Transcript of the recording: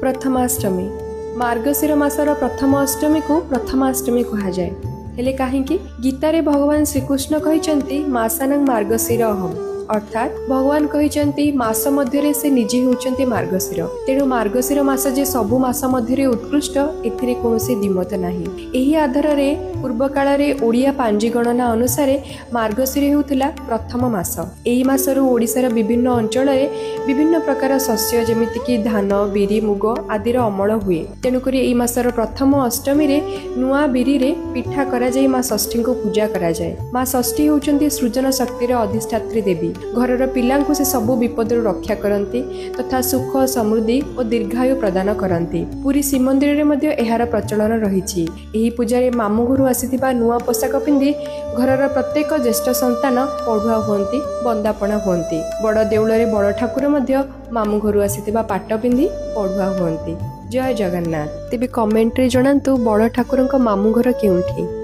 ପ୍ରଥମାଷ୍ଟମୀ। ମାର୍ଗଶିର ମାସର ପ୍ରଥମ ଅଷ୍ଟମୀକୁ ପ୍ରଥମାଷ୍ଟମୀ କୁହାଯାଏ। ହେଲେ କାହିଁକି? ଗୀତାରେ ଭଗବାନ ଶ୍ରୀକୃଷ୍ଣ କହିଛନ୍ତି, ମାସାନଂ ମାର୍ଗଶିର ଅହମ୍। ଅର୍ଥାତ୍ ଭଗବାନ କହିଛନ୍ତି, ମାସ ମଧ୍ୟରେ ସେ ନିଜେ ହେଉଛନ୍ତି ମାର୍ଗଶିର। ତେଣୁ ମାର୍ଗଶିର ମାସ ଯେ ସବୁ ମାସ ମଧ୍ୟରେ ଉତ୍କୃଷ୍ଟ, ଏଥିରେ କୌଣସି ଦ୍ୱିମତ ନାହିଁ। ଏହି ଆଧାରରେ ପୂର୍ବକାଳରେ ଓଡ଼ିଆ ପାଞ୍ଜି ଗଣନା ଅନୁସାରେ ମାର୍ଗଶିର ହେଉଥିଲା ପ୍ରଥମ ମାସ। ଏହି ମାସରୁ ଓଡ଼ିଶାର ବିଭିନ୍ନ ଅଞ୍ଚଳରେ ବିଭିନ୍ନ ପ୍ରକାର ଶସ୍ୟ, ଯେମିତିକି ଧାନ, ବିରି, ମୁଗ ଆଦିର ଅମଳ ହୁଏ। ତେଣୁକରି ଏହି ମାସର ପ୍ରଥମ ଅଷ୍ଟମୀରେ ନୂଆ ବିରିରେ ପିଠା କରାଯାଇ ମା ଷଷ୍ଠୀଙ୍କୁ ପୂଜା କରାଯାଏ। ମା ଷଷ୍ଠୀ ହେଉଛନ୍ତି ସୃଜନ ଶକ୍ତିର ଅଧିଷ୍ଠାତ୍ରୀ ଦେବୀ। ଘରର ପିଲାଙ୍କୁ ସେ ସବୁ ବିପଦରୁ ରକ୍ଷା କରନ୍ତି ତଥା ସୁଖ, ସମୃଦ୍ଧି ଓ ଦୀର୍ଘାୟୁ ପ୍ରଦାନ କରନ୍ତି। ପୁରୀ ଶ୍ରୀମନ୍ଦିରରେ ମଧ୍ୟ ଏହାର ପ୍ରଚଳନ ରହିଛି। ଏହି ପୂଜାରେ ମାମୁଁ ଘରୁ ଆସିଥିବା ନୂଆ ପୋଷାକ ପିନ୍ଧି ଘରର ପ୍ରତ୍ୟେକ ଜ୍ୟେଷ୍ଠ ସନ୍ତାନ ପଢୁଆ ହୁଅନ୍ତି, ବନ୍ଦାପଣା ହୁଅନ୍ତି। ବଡ଼ ଦେଉଳରେ ବଡ଼ ଠାକୁର ମଧ୍ୟ ମାମୁଁ ଘରୁ ଆସିଥିବା ପାଟ ପିନ୍ଧି ପଢୁଆ ହୁଅନ୍ତି। ଜୟ ଜଗନ୍ନାଥ। ତେବେ କମେଣ୍ଟରେ ଜଣାନ୍ତୁ, ବଡ଼ ଠାକୁରଙ୍କ ମାମୁଁ ଘର କେଉଁଠି?